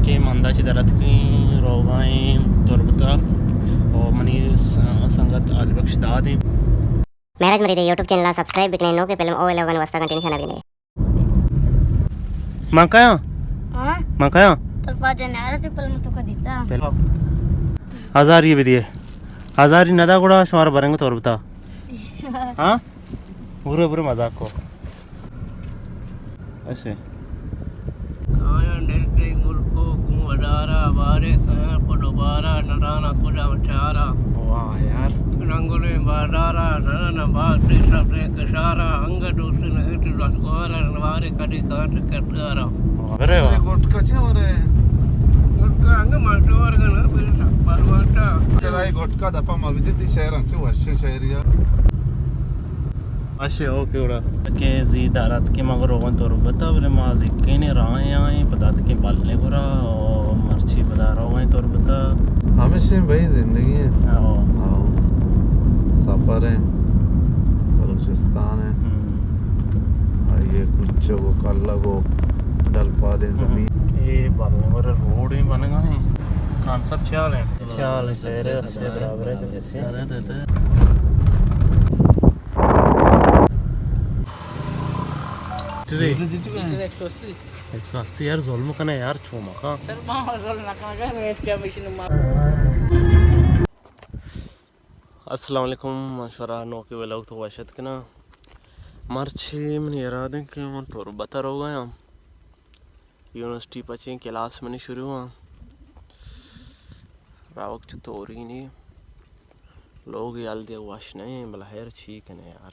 اے من ادا چہ در اتکیں، روگا ایں تربت ءَ، او منی س-، سنگت علی بخش داد ایں۔ مہراج مرید ءِ یوٹیوب چینل ءَ سبسکرائب بکنیں، نوکیں فلم او ویلاگانی واسطہ گھنٹی نشان ءَ بجنیں۔ من کایاں؟ ہاں؟ من کایاں؟ ترپا جنارا تے فلم تو کا دیتا۔ ہزار یہ بھی دیے۔ ہزار ہی نہ دا گڑا شمارا برنگ تربت ءَ۔ ہاں؟ برو، برو، مذاق کو۔ اچھا۔ کایاں ڈیلٹے ملکو گوں ادارا، بارے کایاں پہ دوبارہ، ندانا کجا چارا۔ واہ یار۔ رنگلیں بازارا، نہ، نہ، باز تئی سبزیں کشارا، انگہ دوستی نہ انت دستگوارا، نوارے کدی کانت کردگارا۔ ارے واہ۔ گٹکا چے ورے؟ گٹکا انگہ مردور گنا، بل پرواتا۔ ترا اے گٹکا دپا ما بیتے، تئی شعر انچو وشیں شعریا۔ اچھا، اوکے، گڑا۔ کہ زی در اتکیں ما گوں روگن تربت ءَ، بلے ما زیکیں راہیں آئیں، پدا اتکیں بلنے گورا، او مرچی پدا روگن تربت ءَ۔ ہمیشیں بھئی زندگی ایں۔ او۔ او۔ سفر ایں۔ بلوچستان ایں۔ ہم۔ آئی ءِ کچگ و کلگ و ڈلپادیں ہم۔ زمین۔ اے بلنے گورا روڈ ایں بنگا ایں۔ کانسپٹ خیال ایں۔ خیال ایں، شہر ایں، برابر ایں۔ ٹرے۔ میٹر ایک سو اسی۔ ایک سو اسی یار، ظلم کنے یار، چو مکا۔ سر، ما ظلم نہ کنگا، ریٹ کیا مشین ما۔ السلام علیکم، من شمارا نوکیں ولاگ تو وش اتک کناں۔ مرچی منی ارادہ ایں کہ من تربت ءَ روگا آں۔ یونیورسٹی پچیں، کلاس منی شروع آں۔ روگ چو تورینی، لوگ یل دیگ وش نہ ایں، بلے ہیر چی کنے یار،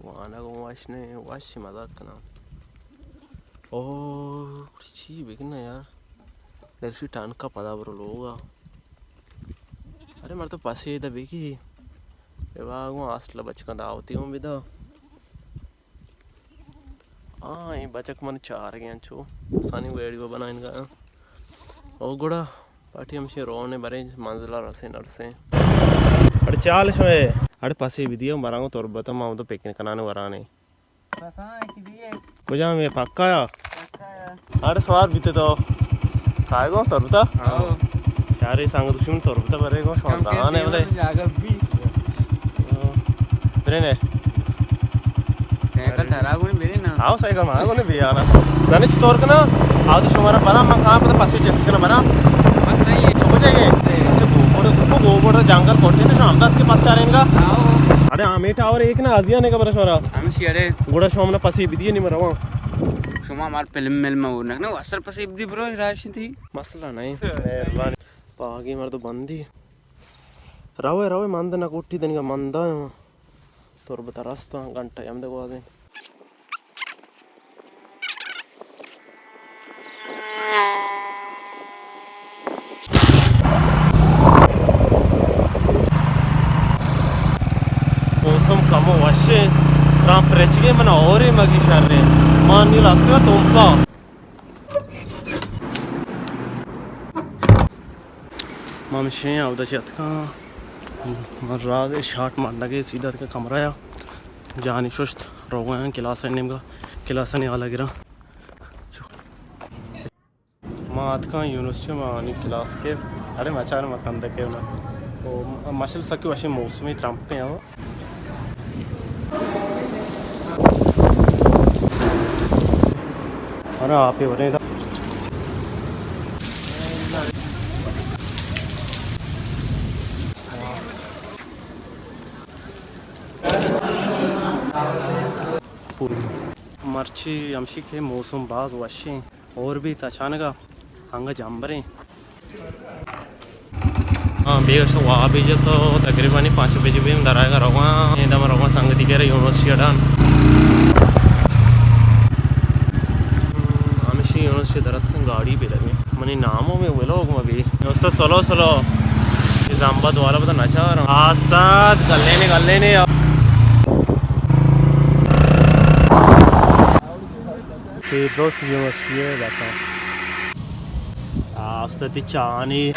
وانگ اوں وش نہ ایں، وش مزاک کناں۔ او، چی بکناں یار، درشی ٹانکا پدا برو لوگا۔ ارے مردم پسے دا بگی، اے واگوں ہاسٹل بچکاں دعوتی اوں بدا۔ آ، اے بچک من چارگیں انچو، کسانی ویڈیو بنائینگا۔ او گڑا پارٹی ہمشی رونے بریں منزل ءَ رسیں نرسیں۔ اڑے چال شوئے۔ اڑے پسے بدیے، مراں تربت ءَ ما تو پکنک کنانے ورانے۔ کجام اے پکا یا؟ اڑے سوار بیتے تو۔ کائے گوں تربت ءَ؟ ہاں۔ چارے سنگت گوشی من تربت ءَ برے گوں شما دانے بلے۔ جاگہ بی۔ برے نے۔ سائیکل ترا گونی برے نا۔ آؤ سائیکل ما گونی بیا نا۔ زانے چطور کنا؟ آؤ تو شمارا برا من کام پتا پسی چست کنا برا۔ بس صحیح ہے۔ شما جگہ؟ اچھا گوبڑ، گوبڑ جنگل کوٹے تو شام دات کے پس چارینگا۔ آؤ۔ اڑے آمی ٹاور ایک نا آزیا نے کا برا شمارا۔ ہمشی اڑے۔ گوڑا شما منا پسی بدیے نی من رواں۔ شما ہمار فلم ملم ہو نہ، نہ، اثر پسی بدی برو، راش تھی۔ مسئلہ نہیں۔ مہربانی۔ پاگی مردو بندی۔ روے، روے، مند نہ کوٹی دنگا مندا ہے وہاں۔ تربت ءَ رستاں، گھنٹہ ہم دے گوازیں۔ موسم کمو وشیں، تران پرچگیں من اورے مگی شریں۔ ما نی رستگا تمپا۔ ما مشیں اودا چہ اتکاں۔ من راز شارٹ مارنگے سیدھا اتکاں کمرہ ءَ۔ جانی ششت روگا آں کلاس ءِ نیمگا، کلاسانی حالا گراں۔ ما اتکاں یونیورسٹی، ما آنی کلاس کے، اڑے مچار ما کندہ کے نا۔ او ماشاءاللہ سکی وشیں موسمی ترمپیں ہو۔ ارے آپ ہی ورے دا۔ مرچی ہمشی کہ موسم باز وشیں۔ اور بھی تچانگا انگا جمبریں۔ ہاں، بیگا شو واب جتو، تقریباً پانچ بجے بیم درائے گا روان، ایندا من روان سنگتی کرا یونیورسٹی اڈان۔ ہمشی یونیورسٹی درات کن گاڑی بھی لگے۔ منی نامو میں ولوگ ما بھی۔ دوستو سلو سلو۔ یہ زامبا دوالا بتا نچار۔ آستاد گلے نے گلے نے۔ پیدروس یونیورسٹی ءِ بس ءَ۔ آ، استاد چاہ نی۔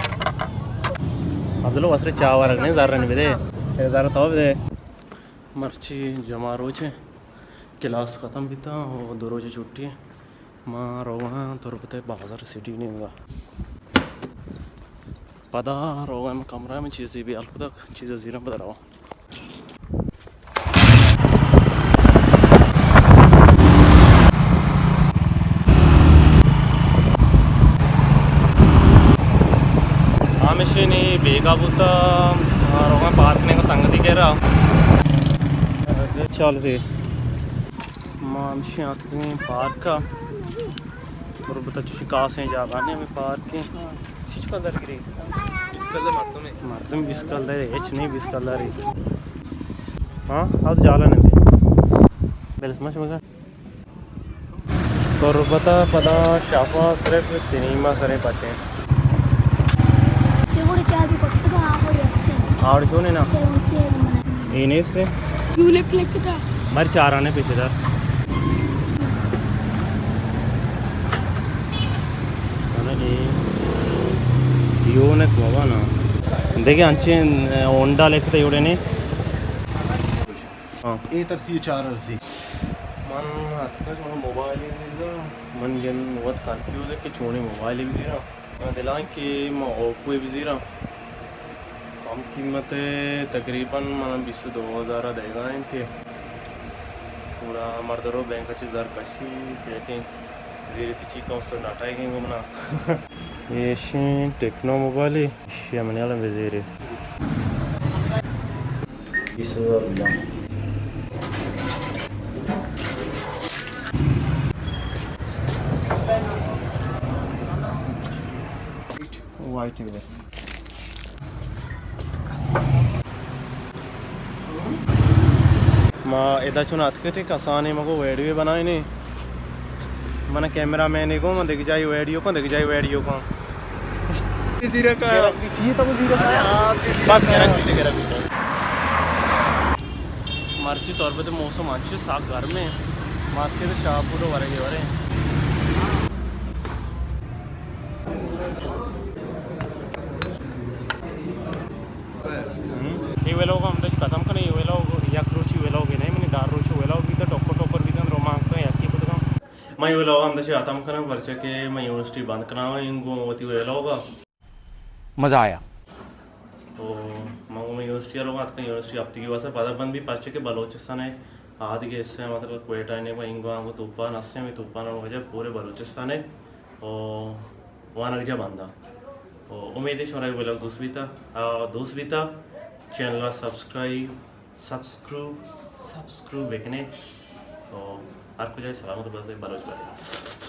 عبداللہ وسرے چاہ ورگ نے، زر نے بدے۔ اے زر تو بدے۔ مرچی جمعہ روچ ایں۔ کلاس ختم بیتا و دو روچ چھٹی ایں۔ ما روگاں تربت ءِ بازار سٹی نیمگا۔ پدا روگاں من کمرہ ءَ، من چیزے بیال کتگ، چیز زیراں پدا رواں۔ ہمیشی نی بیگا بوتا، روگاں پارک نیمگا سنگتی کرا۔ چال دے۔ ما ہمشی آتکگیں پارک ءَ۔ تربت ءَ چوشیں کاسیں جاگہ نے ہمے پارک ایں۔ چیچ کلدار گرے؟ بیست کلدار مردم ایں۔ مردم بیست کلدار ایں، ہچ نہیں بیست کلدار ایں۔ ہاں، ہاں تو جالا نہیں دے۔ بلس مش مگا۔ تربت ءَ پدا شاپا صرف سینما سرے پچیں۔ یہ وڑے چار بھی کٹتے تو آپ وڑے ہستے۔ آوڑ کیوں نہیں نا؟ سیون کے من۔ اے نیست ایں؟ یونک لکھتا۔ مر چارانے پیچھے دار۔ یونک بابا نا۔ دیکھیں انچیں ہونڈا لکھتا یوڑے نے۔ ہاں۔ اے ترسی چار ارسی۔ من اتکا شما موبائل دیدا۔ من جن وقت کنفیوز ہے کہ چونے موبائل بھی دینا۔ من دلائیں کہ ما اوپو ءَ بزیراں۔ کم قیمت ءَ تقریباً من بیست دو ہزار ءَ دئیگا انت کہ گڑا مردرو بینک ءَ چہ زر کشی کہ یکیں زیری تچی کم است ناٹائگیں گو منا۔ ایشیں ٹیکنو موبائل ہے، ایشی منی الان بزیری۔ بیست ہزار روپیہ۔ وائٹ ہے۔ ما ادا چون اتکتے کسانے مگو ویڈیو بنائینے۔ من کیمرہ مین گو من دگہ جائی ویڈیو کن، دگہ جائی ویڈیو کن۔ زیرہ کا۔ گرم بھی چاہیے تو وہ زیرہ کا۔ بس گرم پیتے، گرم پیتے۔ مرچی تربت موسم انچو ساک گرم ہے۔ مات کے تو شاہ پورو ورگے ورے۔ اے ولاگ ہم دش ختم کنے، اے ولاگ یک روچی ولاگ نہیں، منی دار روچی ولاگ بیتا، ٹوکر ٹوکر بیتا، رومانک تو یکی کتگا۔ من اے ولاگ ہم دش ختم کنم، پرچہ کہ من یونیورسٹی بند کناں، انگو وتی ولاگ۔ مزہ آیا۔ تو من گوں یونیورسٹی ءَ روگاں، اتکاں یونیورسٹی ہفتگی واسطہ پدا بند بی، پرچہ کہ بلوچستان ءِ آدگہ حصہ مطلب کوئٹہ ءَ نیمگا انگو آنگو توپان ہستیں، ہمے توپان ءِ وجہ پورے بلوچستان ءِ او وانگجاہ بند اَنت۔ او امید ہے شمارا اے ولاگ دوست بیتا، آ، دوست بیتا، چینل ءَ سبسکرائب، سبسکرو، سبسکرو بکنے۔ او ہر کجا سلامت بات، بلوچ بات۔